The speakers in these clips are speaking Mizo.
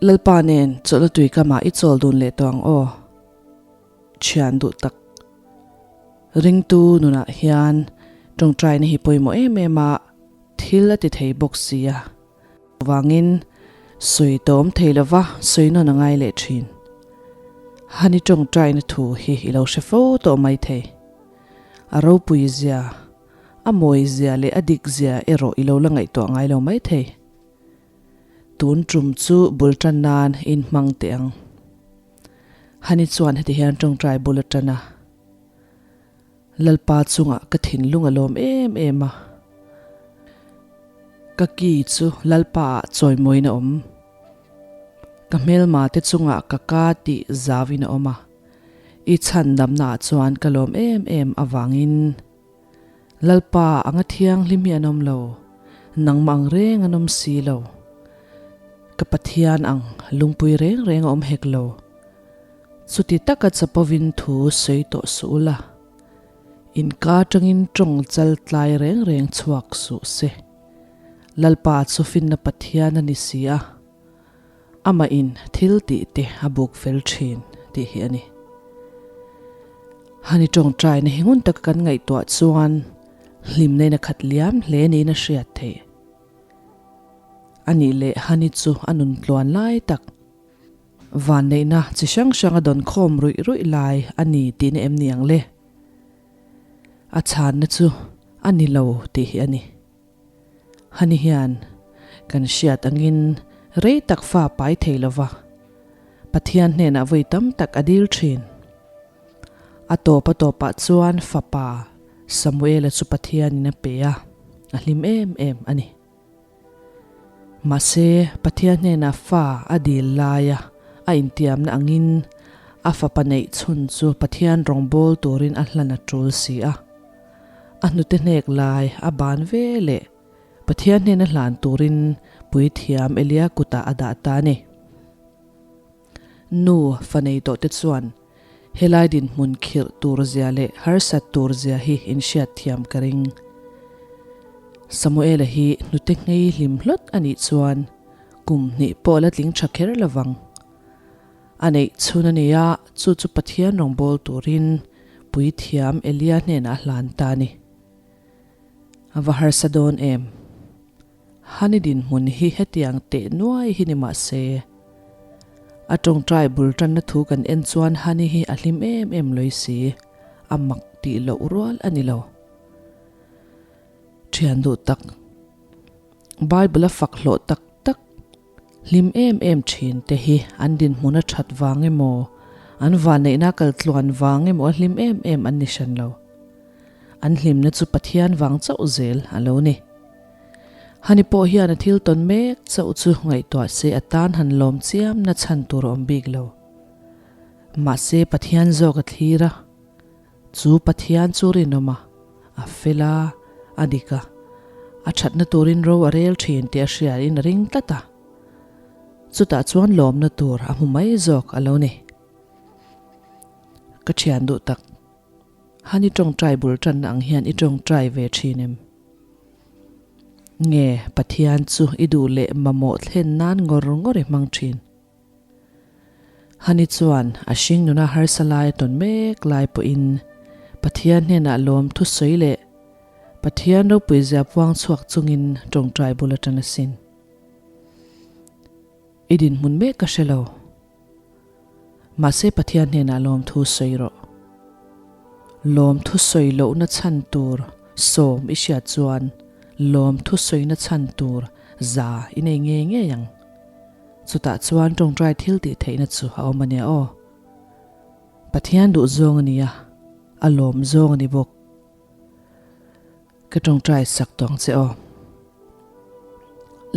Lalpa nen chawlhna tui kamah i chawl dun leh tawh ang aw. Thian duh tak. Ringtu nunah hian tawngtaina hi pawimawh em em a, thil a ti thei bawk si a. Vangin sawi tawm thei lova sawi nawn a ngai leh thin. Hani tawngtaina thu hi i lo hre fo tawh mai thei. A ropui zia, a mawi zia leh a dik zia erawh i lo la ngaihtuah ngai lo mai thei. Tun tum chu bul tan nan in hmang teh ang. Hani chuan heti hian tawngtai bul a tan a. Lalpa chungah ka thinlung a lawm em em a. Ka ki chu Lalpa ah chawimawiin a awm. Ka hmelma te chungah ka ka tih zauin a awm a. I chhandamna ah chuan ka lawm em em avangin Lalpa anga thianghlim hi an awm lo, nangmah ang reng an awm si lo. Ka Pathian ang lungpui reng reng a awm hek lo. Chuti taka chapovin thu sawi tawh suh ula, inka atangin tawng chal tlai reng reng chhuak suh se. Lalpa chu finna Pathian a ni si a, amah in thil tih te a buk fel thin tih hi a ni. Hani tawngtaina hi ngun taka kan ngaihtuah chuan hlimna in a khat liam hle niin a hriat theih. Anih leh Hani chu a nun tluan lai tak. Vanneihna chi hrang hrang a dawn khawm ruih ruih lai a ni tihna em ni ang le? A chhanna chu a ni lo tih hi a ni. Hani hian kan hriat angin rei tak fa pai thei lova Pathian hnenah vawi tam tak a dil thin. A tawp a tawpah chuan fapa Samuela chu Pathianin a pe a, a hlim em em a ni. Mahse, Pathian hnenah fa a dil laia a intiamna angin a fapa neih chhun chu Pathian rawngbâwl turin a hlan a ṭul si a. A hnute hnek lai a ban ve leh Pathian hnena hlan turin puithiam Elia kutah a dah ta a ni. Nu fa nei tawhte chuan helai dinhmun khirh tur zia leh harsat tur zia hi inhriat thiam ka ring. Samuela hi hnute nghei hlim hlawt a nih chuan kum hnih pawh la tling tha kher lovang. A neih chhun a ni a, chu chu Pathian rawngbâwl turin puithiam Elia hnenah a hlan ta a ni. A va harsa dawn em? Hani dinhmun hi hetiang teh nuai hi ni mah se, a tawngtai bul tanna thu kan en chuan Hani hi a hlim em em loi si, a mak tih loh rual a ni lo. Thian duh tak, Bible a fak hlawh tak tak, hlim em em thin te hi an dinhmun a that vang emaw, an vanneihna kal tluan vang emaw a hlim em em an ni hran lo. An hlimna chu Pathian vang chauh zel a lo ni. Hani pawh hian a thil tawn mek chauh chu ngaihtuah se a tan han lawm chiam na chhan tur a awm bik lo. Mahse Pathian zawk a thlir a, chu Pathian chu rinawm a, a fel a, a dik a, a thatna turin ro a rel thin tih a hriain a ring tlat a. Chutah chuan lawmna tur a hmu mai zawk a lo ni. Ka thian duh tak. Han i tawngtai bul tanna ang hian i tawngtai ve thin em? Nge Pathian chu i duh leh mamawh thlen nan ngawr ngawr i hmang thin? Hani chuan a hring nuna harsa lai a tawn mek lai pawhin Pathian hnenah lawm thusawi leh Pathian ropui zia puang chhuak chungin tawngtai bul a tan asin. I dinhmun mek ka hre lo. Mahse Pathian hnenah lawmthu sawi rawh. Lawmthu sawi lohna chhan tur sawm i hriat chuan lawmthu sawina chhan tur za i nei ngei ngei ang. Chutah chuan tawngtai thil tih theihna chu a awm a nia aw. Pathian duh zawng a nia, a lawm zawng a ni bawk. Ka tawngtai sak tawng che aw.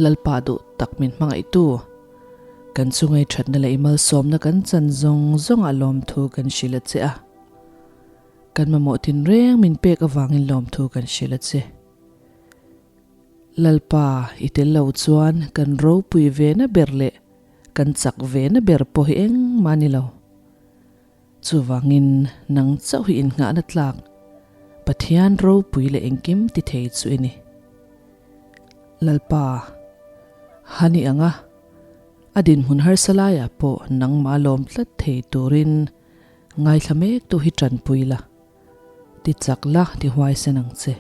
Lalpa duh tak min hmangaihtu, kan chungai thatna leh i malsawmna kan chan zawng zawng ah lawmthu kan hrilh a che a. Kan mamawh tinreng min pek avangin lawmthu kan hrilh a che. Lalpa i tel lo chuan kan ropui ve na ber leh kan chak ve na ber pawh hi engmah a ni lo. Chuvangin nang chauh hi innghahna tlak Pathian ropui leh engkim ti thei chu i ni. Lalpa, Hani anga. A dinhmun harsa laiah pawh nangmah lawm tlat thei turin ngaithla mektu hi tanpui la, ti chak la ti huaisen ang che.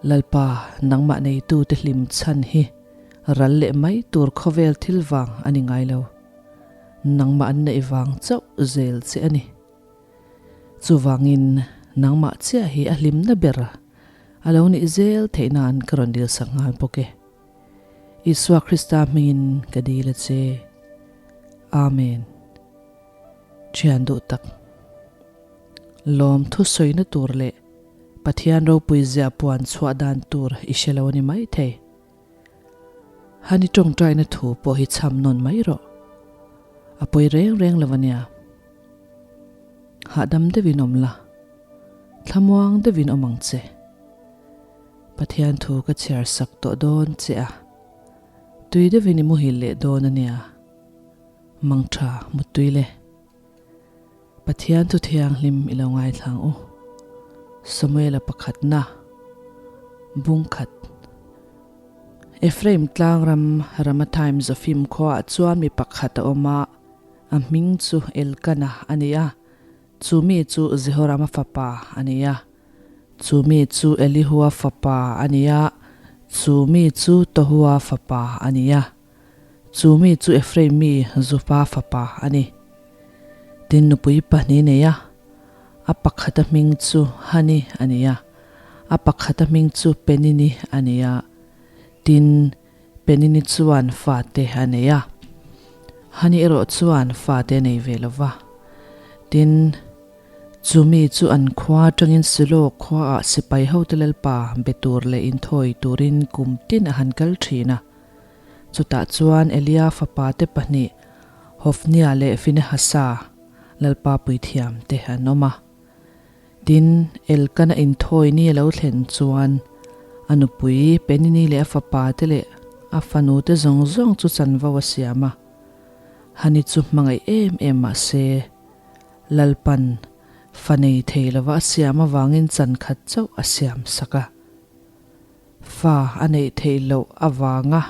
Lalpa, nangmah neitute hlim chhan hi ral leh mai tur khawvel thil vang a ni ngai lo. Nangmah an neih vang chauh zel che a ni. Chuvangin nangmah chiah hi a hlimna ber a lo nih zel theih nan ka rawn dilsak nghal bawk e. Isua Krista hmingin ka dil a che. Amen. Thian duh tak. Lawm thu sawina tur leh Pathian ropui ziah puan chhuah dan tur i hre lo a ni mai thei. Han i tawngtaina thu pawh hi chham nawn mai rawh. A pawi reng reng lo a nia. Hahdam deuhin awm la, thlamuang deuhin awm ang che. Pathian thu ka chhiar sak tawh dawn che a, tui deuhin i muhil leh dawn a nia. Mangtha muttui le. Pathian thu thianghlim i lo ngaithlang u. Samuela pakhatna, bung khat. Ephraim tlangram Ramathaim Zophim khuaah chuan mi pakhat a awm a, a hming chu Elkana a ni a, chu mi chu Jehorama fapa a ni a, chu mi chu Elihua fapa a ni a, chu mi chu Tohua fapa a ni a. Chu mi chu Ephraim mi Zupa fapa a ni. Tin, nupui pahnih nei a, a pakhata hming chu Hani a ni a, a pakhata hming chu Penini a ni a. Tin, Penini chuan fate a nei a, Hani erawh chuan fate a nei ve lo va. Tin, chu mi chu an khua atangin Silo khuaah sipai hote Lalpa be tur leh inthawi turin kum tin a han kal thin a. Chutah chuan Elia fapate pahnih, Hofnia leh Finehasa, Lalpa puithiamte an awm a. Tin, Elkana inthawi ni a lo thlen chuan a nupui Penini leh a fapate leh a fanute zawng zawng chu chanvo a siam a. Hani chu hmangaih em em mah se, Lalpan fa nei thei lova a siam avangin chan khat chauh a siam sak a. Fa a neih theih loh avanga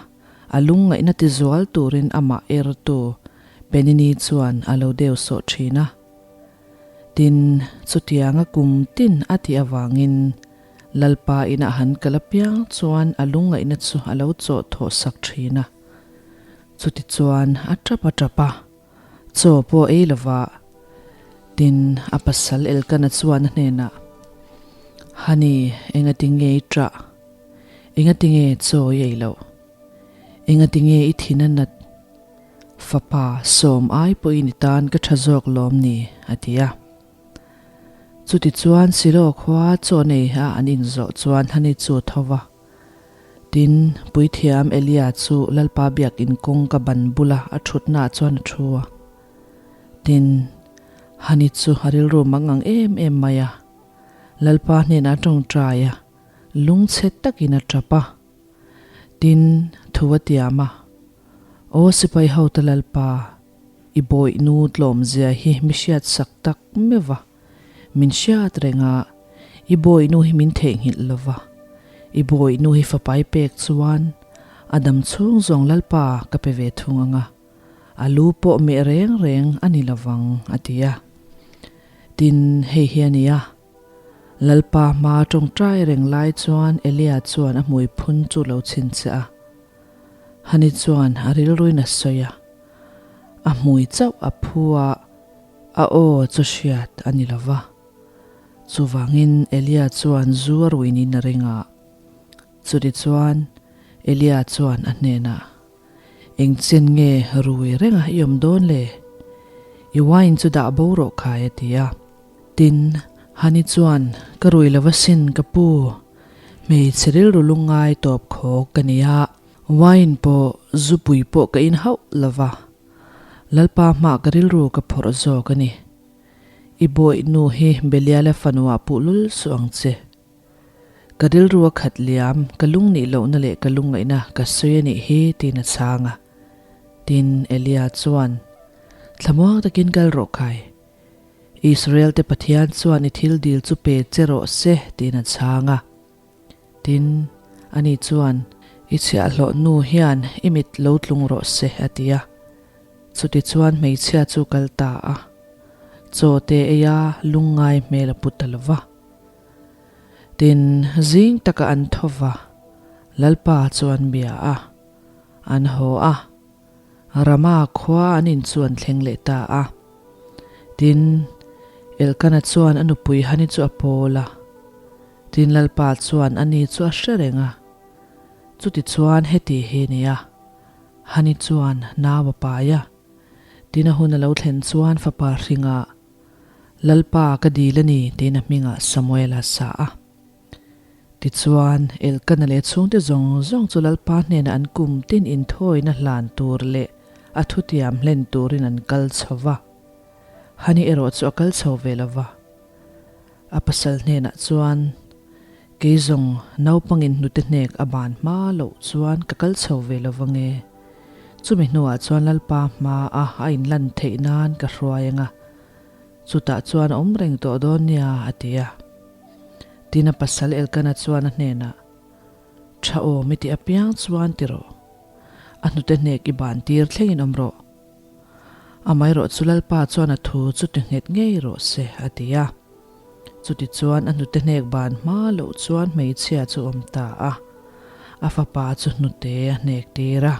a lungngaihna tizual turin amah ertu Penini chuan a lo deu sawh thin a. Tin, chutianga kum tin a tih avangin Lalpa inah han kal apiang chuan a lungngaihna chu a lo chawh thawh sak thin a. Chutichuan a tap a tap a, chaw pawh ei lova. Tin, a pasal Elkana chuan a hnenah, Honey, engati nge i ṭah? Engati nge chaw i ei loh? Engati nge i thin a nat? Fapa, sawm ai pawhin i tan ka ṭha zawk lawm ni, a ti a. Chutichuan Silo khua chaw nei a an inzawh chuan Honey chu a tho va. Tin, Puithiam Elia chu Lalpa biakinn kawngka ban bula a thutnaah chuan a thu a. Tin, Hani chu a rilru mang ang em em mai a. Lalpa hnenah a tawngtai a, lungchhe takin a tap a. Tin, thu a tiam a, Aw sipai hota Lalpa, i bawihnu tlawmzia hi mi hriatsak tak meuh va. Min hriat reng a, i bawihnu hi min theihnghilh lo va, i bawihnu hi fapai pek chuan a dam chhung zawng Lalpa ka pe ve thung ang a, a lu pawh meh reng reng a ni lo vang, a ti a. Tin, hei hi a ni a, Lalpa hma tawngtai reng lai chuan Elia chuan a hmui phun chu lo chhinchhiah a. Hani chuan a rilruin a sawi a, a hmui chauh a phu a, A aw chu hriat a ni lo va. Chuvangin Elia chuan zu a ruinin a ring a. Chutichuan Elia chuan a hnenah, Engchen nge rui renga i awm dawn le? I wine chu dah bo rawh khai a ti a. Tin, Hani chuan, Ka rui lo va sin ka pu, hmeichhe rilru lungngai tawp khawk ka ni a, wine pawh zupui pawh ka in hauh lo va. Lalpa hmah ka rilru ka phawrh zawk a ni. I bawih nu hi Beliala fanuah puh lul suh ang che. Ka rilru a khat liam, ka lung nih lohna leh ka lungngaihna ka sawi a nih hi tiin a chhang a. Tin, Elia chuan, Thlamuang takin kal rawh khai. Israel te Pathian chuan i thil dil chu pe che rawh se tiin a chhang a. Tin, ani chuan, I chhiahhlawh nu hian i mit lo tlung rawh se, a ti a. Chutichuan hmeichhia chu kal ta a. Chaw te eia lungngai hmel a pu ta lo va. Tin, zing taka an tho va, Lalpa chu an bia a, an haw a. Rama khua an in chu an thleng leh ta a. Tin, Elkana chuan a nupui Hani chu a pawl a. Tin, Lalpa chuan ani chu a hre reng a. Chutichuan heti hi a ni a, Hani chuan nau a pai a. Tin, a hun a lo thlen chuan fapa hringah, Lalpa ka dil a ni tiin a hmingah Samuel a sa a. Tichuan, Elkana leh chhungte zawng zawng chu Lalpa hnenah an kum tin inthawina hlan tur leh a thutiam hlen turin an kal chho va. Hani erawh chu a kal chho ve lo va. A pasal hnenah chuan, Kei zawng naupangin hnute hnek a ban hma loh chuan ka kal chho ve lo vange. Chumi hnuah chuan Lalpa hmaa a inlan theih nan ka hruai anga, Chutah chuan a awm reng tawh dawn nia, a ti a. Tin a pasal Elkana chuan a hnenah, Tha awm i tih apiang chuan ti rawh. A hnute hnek i ban tir thlengin awm rawh. Amaherawh chu Lalpa chuan a thu chu ti nghet ngei rawh se, a ti a. Chutichuan a hnute hnek ban hma loh chuan hmeichhia chu awm ta a. A fapa chu hnute a hnek tir a.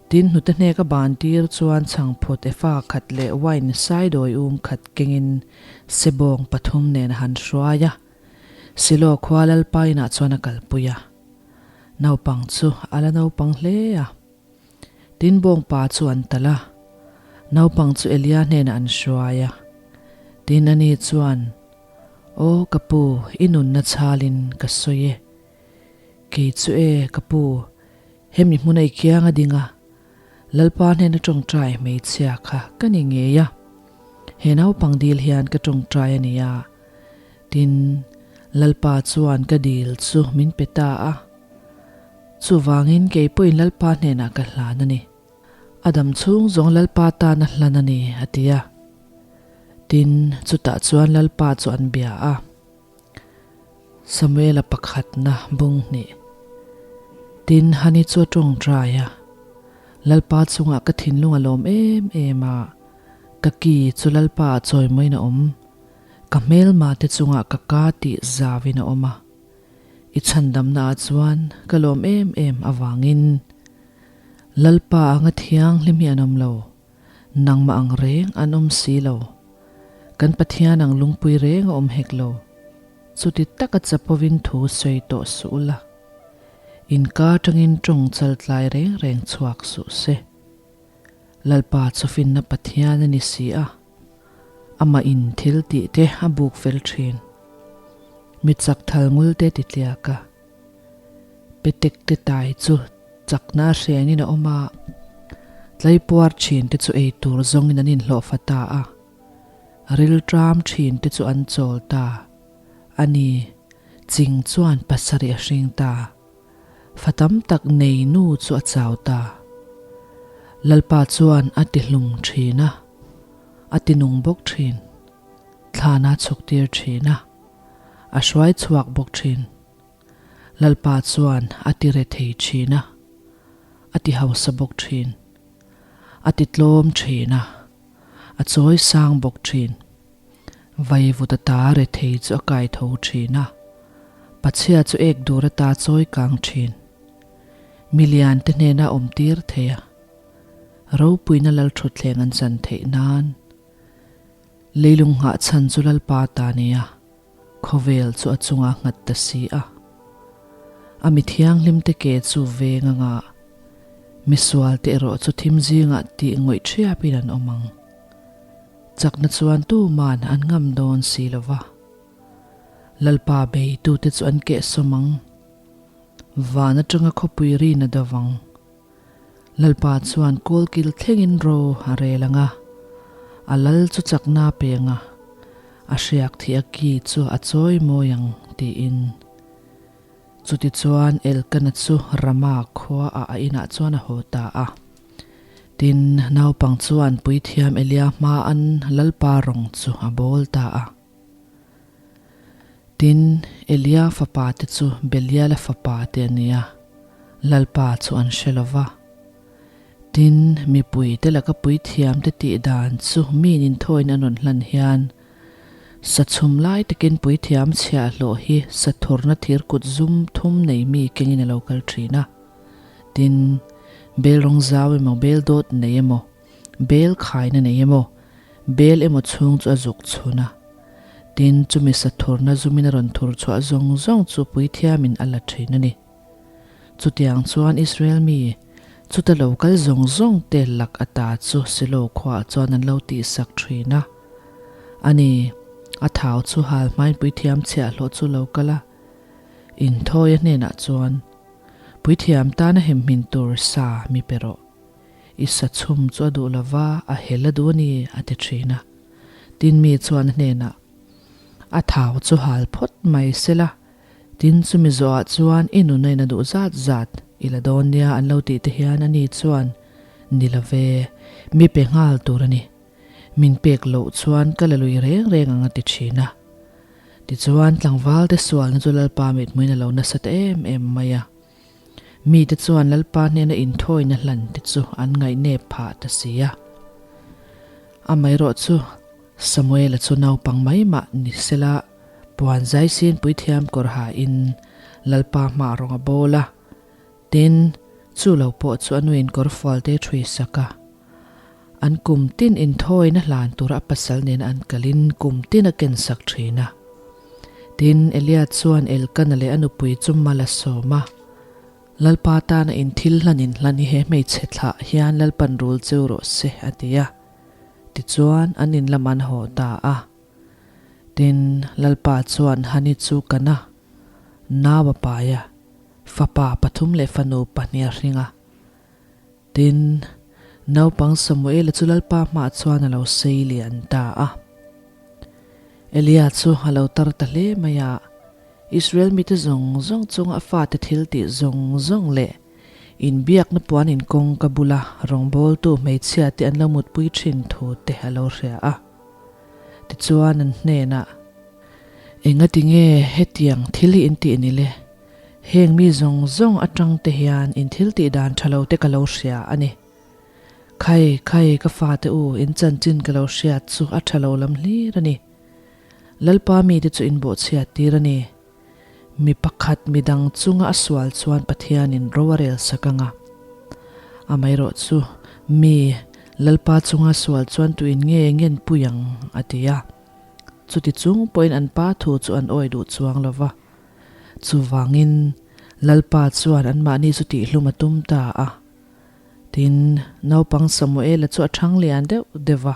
Tin, hnute hnek a ban tir chuan chhangphut efa khat leh wine saidawi um khat kengin sebawng pathum nen a han hruai a. Silo khua Lalpa inah chuan a kalpui a. Naupang chu a la naupang hle a. Tin, bawngpa chu an talh a. Naupang chu Elia hnenah an hruai a. Tin, ani chuan, Aw ka pu, i nunna chhalin ka sawi e. Kei chu e, ka pu, Hemi hmuna i kiang a ding a, Lalpa hnena tawngtai hmeichhia kha ka ni ngei a. He naupang dil hian ka tawngtai a ni a, tin, Lalpa chuan ka dil chu min pe ta a. Chuvangin kei pawhin Lalpa hnenah ka hlan a ni. A dam chhung zawng Lalpa tan a hlan a ni, a ti a. Tin, chutah chuan Lalpa chu an bia a. Samuela pakhatna bung hnih. Tin, Hani chu a tawngtai a, Lalpa chungah ka thinlung a lawm em em a, ka ki chu Lalpa ah chawimawiin a awm, ka hmelma te chungah ka ka tih zauin a awm a, i chhandamna ah chuan ka lawm em em avangin Lalpa anga thianghlim hi an awm lo. Nangmah ang reng an awm si lo. Kan Pathian ang lungpui reng a awm hek lo. Chuti taka chapovin thu sawi tawh suh ula. Inka atangin tawng chal tlai reng reng chhuak suh se. Lalpa chu finna Pathian a ni si a, amah in thil tih te a buk fel thin. Mi chak thal ngul te ti tliak a. Petek te tai chu chakna a hrengin a awm a, tlaipuar thin te chu ei tur zawngin an inhlawhfa ta a, rilṭam thin te chu an chawl ta a ni. Ching chuan pasarih a hring ta, fa tam tak nei nu chu a chau ta. Lalpa chuan a tihlum thin a, a tinung bawk thin, thlana chhuk tir thin a, a hruai chhuak bawk thin. Lalpa chuan a ti re thei thin a, a ti hausa bawk thin, a ti tlawm thin a, a chawi sang bawk thin. Vaivut ata re thei chu a kai tho thin a, pachhia chu ek dur ata chawi kang thin. Milian te hnena awm tir thei a, ropuina lalthutthleng an chan theih nan leilung nghah chhan chu Lalpa ta nia. Khawvel chu a chunga nghat ta si a. A mi thianghlimte ke chu veng anga misualte erawh chu thim zingah tih ngawih ṭhiapin an awm ang. Chakna chuan tuman an ngam dawn si lo va. Lalpa beitute chu an kehsawm ang. Van aṭanga khawpui rin a do vang. Lalpa chuan kawlkil thlengin ro a rel ang a, a lal chu chakna a peng a, a hriak thih a ki chu a chawi mawi ang, tiin. Chutichuan Elkana chu Rama khuaah a inah chuan a haw ta a. Tin, naupang chuan puithiam Elia hmaan Lalpa rawng chu a bawl ta a. Tin, Elia fapa te chu Beliala fapa te a ni a. Lalpa chu an hre lo va. Tin, mipuite laka puithiamte tih dan chu miin inthawin an rawn hlan hian, sa chhum lai takin puithiam chhiahhlawh hi sa thurna thir kut zum thum nei mi kengin a lo kal thin a. Tin, bel rawng zau emaw, bel dawt nei emaw, bel khaina nei emaw, bel emaw chhung chu a zuk chhun a. Tin, chumi sa thurna zumin a rawn thur chhuah zawng zawng chu puithiamin a la thin a ni. Chutiang chuan Israel mi, chuta lo kal zawng zawng te lak ata chu Silo khuaah chuan an lo tihsak thin a. Ani, a thau chu hal hmain puithiam chhiahhlawh chu lo kal a, inthawia hnenah chuan, Puithiam tana hemhmin tur sa mi pe rawh. I sa chhum chu a duh lova, a hel a duh a ni, a ti thin a. Tin mi chuan a hnenah, A thau chu hal phawt mai sela, Tin, chumi zawhah chuan i nuna in a duh zat zat i la dawn nia an lo tih te hian ani chuan, Ni lo ve, mi pe nghal tur a ni. Min pek loh chuan ka la lui reng reng ang a ti thin a. Tichuan, tlangval te sualna chu Lalpa mithmuin a lo nasa ta em em mai a. Mite chuan Lalpa hnena inthawina hlan te chu an ngaihnep phah ta si a. Amaherawh chu Samuela chu naupang mai mah ni sela puan zaisin puithiam kawr hain Lalpa hmah rawng a bawl a. Tin, chu lo pawh chu a nuin kawr fualte ṭhui sak a. An kum tin inthawina hlan tura a pasal nena an kalin kum tin a ken sak thin a. Tin, Elia chuan Elkana leh a nupui chu mal a sawm a, Lalpa tana in thil hlan in hlan hi he hmeichhe thlah hian Lalpan rul cheu rawh se, a ti a. Tichuan, an in lam an haw ta a. Tin, Lalpa chuan Hani chu kana nau a pai a, fapa pathum leh fanu pahnih a hring a. Tin, naupang Samuela chu Lalpa hmaah chuan a lo sei lian ta a. Elia chu a lo tar ta hle mai a, Israel mite zawng zawng chunga a fate thil tih zawng zawng leh inbiakna puan inkawngka bula rawngbawltu hmeichhiate an lo mutpui thin thu te a lo hria a. Tichuan an hnenah, Engati nge hetiang thil hi in tih ni le? Heng mi zawng zawng atang te hian in thil tih dan tha lo te ka lo hria a ni. Khai khai ka fate u in chanchin ka lo hriat chu a tha lo lam hlir a ni. Lalpa mite chu in bawhchhiat tir a ni. Mi pakhat midang chunga a sual chuan Pathianin ro a rel sak ang a. Amaherawh chu mi Lalpa chunga sual chuan tuin nge ngen pui ang a ti a. Chuti chung pawhin an pa thu chu an awi duh chuang lo va. Chuvangin, Lalpa chuan anmahni chu tihhlum a tum ta a. Tin, naupang Samuela chu a thang lian deuh deuh va,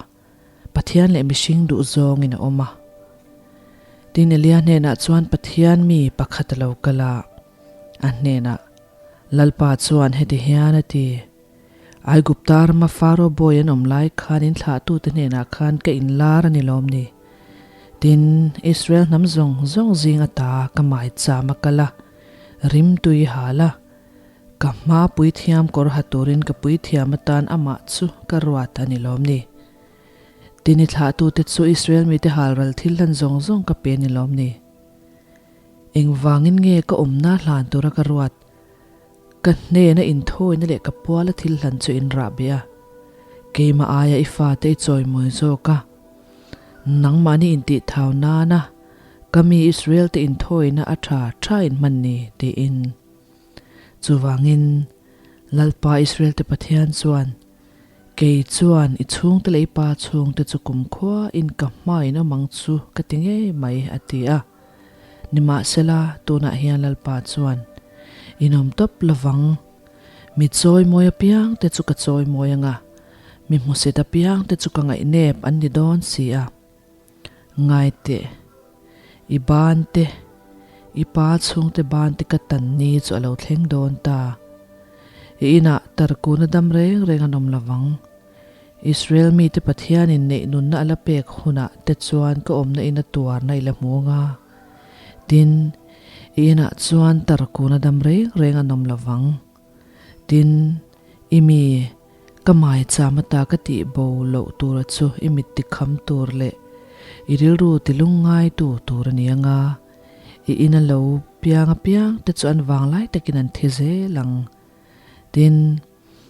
Pathian leh mihring duh zawngin a awm a. Tin, Elia hnenah chuan Pathian mi pakhat a lo kal a, a hnenah, Lalpa chuan heti hian a ti, Aigupta rama Faro bawi an awm lai khan in thlahtute hnenah khan ka inlar a ni lawm ni? Tin, Israel hnam zawng zawng zing ata ka maicham a kal a, rimtui hal a, ka hma puithiam kawr ha turin ka puithiam atan amah chu ka ruat a ni lawm ni? Tin, i thlahtute chu Israel mite halral thil hlan zawng zawng ka pe a ni lawm ni? Engvangin nge ka awmna hlan tura ka ruat? Ka hnena inthawina leh ka puala thil hlan chu in rah beh a, keimah aia i fate i chawimawi zawk a. Nangmahni intihthau nana ka mi Israel te inthawina a tha tha in hman ni, tiin. Chuvangin, Lalpa Israel te Pathian chuan, Kei chuan i chhungte leh i pa chhungte chu kumkhua in ka hmain awm ang chu ka ti ngei mai, a ti a. Nimahsela, tunah hian Lalpa chuan, Inawm tawp lovang, mi chawimawi apiangte chu ka chawimawi ang a, mi hmusit apiangte chu ka ngaihnep an ni dawn si a. Ngai teh, i ban te, i pa chhungte ban te ka tan ni chu a lo thleng dawn ta. I inah tarkuna dam reng reng an awm lovang. Israel mite Pathianin neih nunna a la pek hunah te chuan ka awmna in a tuarna i la hmu ang a. Tin, i inah chuan tarkuna dam reng reng an awm lo vang. Tin, i mi, ka maicham ata ka tih bo loh tura chu i mit tikham tur leh i rilru tilungngaitu tur a ni ang a, i ina lo piang apiang te chu an vanglai takin an thi zel ang. Tin,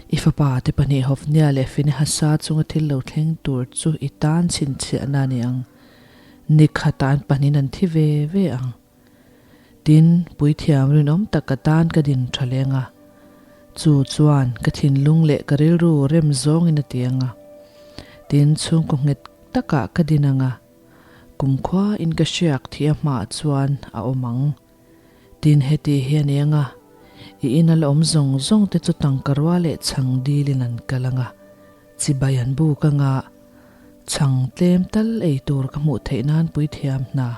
i fapa te pahnih Hofnia leh Finehasa chunga thil lo thleng tur chu i tan chhinchhiahna a ni ang. Ni khatah an pahnihin an thi ve ve ang. Tin, puithiam rinawm tak ka tan ka din tha leng a. Chu chuan ka thinlung leh ka rilru rem zawngin a ti ang a. Tin, chhungkaw nghet takah ka din ang a. Kumkhua in ka hriak thih a hmaah chuan a awm ang. Tin, heti hi a ni ang a, i ina la awm zawng zawng te chu tangka rua leh chhang dilin an kal ang a, chibai an buk ang a, chhang tlem tal ei tur ka hmuh theih nan puithiam hna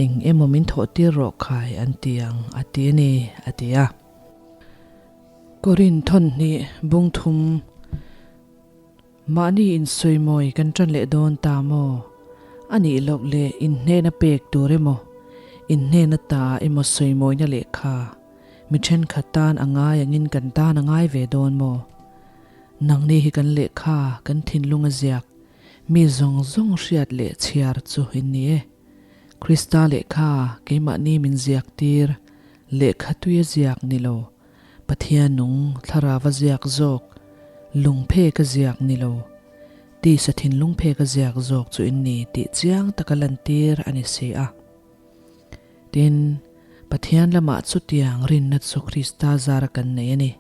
eng emaw min thawh tir rawh khai an ti ang a ti a ni, a ti a. Korin thawnhnih bung thum. Mahni insawimawi kan ṭan leh dawn ta maw? A nih loh leh inhnehna pek tur emaw, inhnehna ta emaw sawimawina lehkha mi ṭhenkhat tan a ngai angin kan tan a ngai ve dawn maw? Nangni hi kan lehkha, kan thinlung a ziak, mi zawng zawng hriat leh chhiar chu in ni e. Krista lehkha keimahni min ziak tir, lehkha tui a ziak ni lo. Pathian nung thlarau a ziak zawk, lungphek a ziak ni lo, tisa thinlungphek a ziak zawk chu in ni tih chiang taka lantir a ni si a. Tin, Pathian lamah chutiang rinna chu Krista zara kan nei a ni.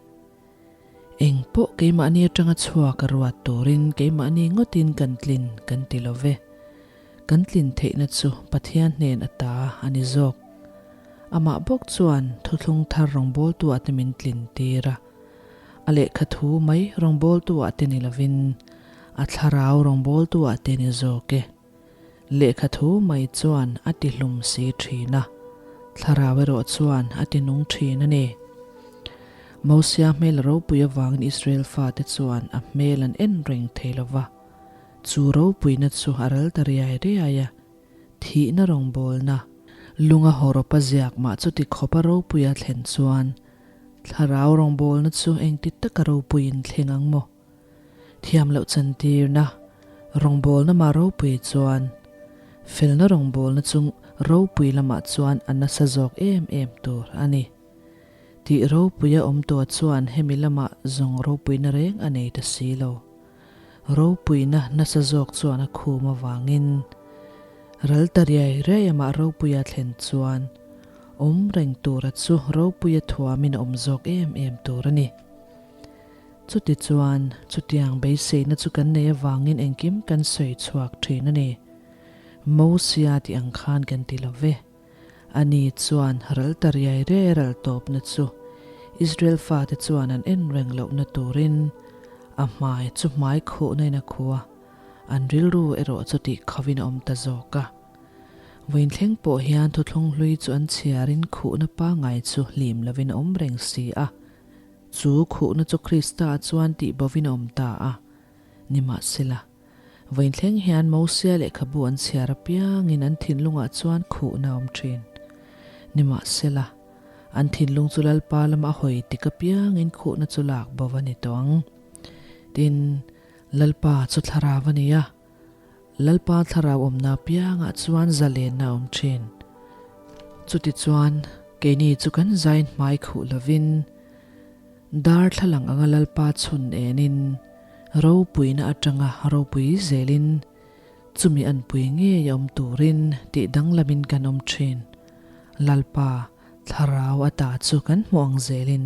Eng pawh keimahni atanga chhuak a ruat turin keimahni ngawtin kan tlin kan ti lo ve. Kan tlin theihna chu Pathian hnen ata a ni zawk. Amah bawk chuan thuthlung thar rawngbawltu ah te min tlin tir a. A lehkha thu mai rawngbawltu ah te ni lovin a thlarau rawngbawltu ah te ni zawk e. Lehkha thu mai chuan a ti hlum si thin a, thlarau erawh chuan a ti nung thin a ni. Mosia hmel ropui avangin Israel fate chuan a hmel an en reng thei lova. Chu ropuina chu a ral ta riai riai a, thihna rawngbawlna, lunga hawrawpa ziak mah chuti khawpa ropuia thlen chuan thlarau rawngbawlna chu engti taka ropuiin thleng ang maw? Thiam loh chantirna rawngbawlna mah ropui chuan felna rawngbawlna chu ropui lamah chuan a nasa zawk em em tur a ni. Tih ropuia awm tawh chuan hemi lamah zawng ropuina reng a nei ta si lo. Ropuina nasa zawk chuan a khum avangin ral ta riai riai amah Ropuia thlen chuan awm reng tura chu Ropuia thuamin a awm zawk em em tur a ni. Chuti chuan chutiang beiseina chu kan nei avangin engkim kan sawi chhuak thin a ni. Mosia tih ang khan kan ti lo ve. Ani chuan ral ta riai riai ral tawpna chu Israel fate chuan an en reng lohna turin a hmai chu hmai khuhna in a khuh a, an rilru erawh chu tih khovin a awm ta zawk a. Vawiinthleng pawh hian thuthlung hlui chu an chhiarin khuhna pangngai chu hlim lovin a awm reng si a, chu khuhna chu Krista chuan tih bovin a awm ta a. Nimahsela, Vawiinthleng hian Mosia lehkhabu an chhiar apiangin an thinlungah chuan khuhna a awm thin. Nimahsela, an thinlung chu Lalpa lama a hawi tik apiangin khuhna chu lak bo a ni tawh ang. Tin, Lalpa chu thlarau a ni a, Lalpa thlarau awmna apiangah chuan zalenna a awm thin. Chutichuan, keini chu kan zain hmai khuh lovin, Darthlalang anga Lalpa chhun enin ropuina atanga ropui zelin chumi anpui ngei a awm turin tih danglamin kan awm thin. Lalpa thlarau ata chu kan hmuh ang zelin.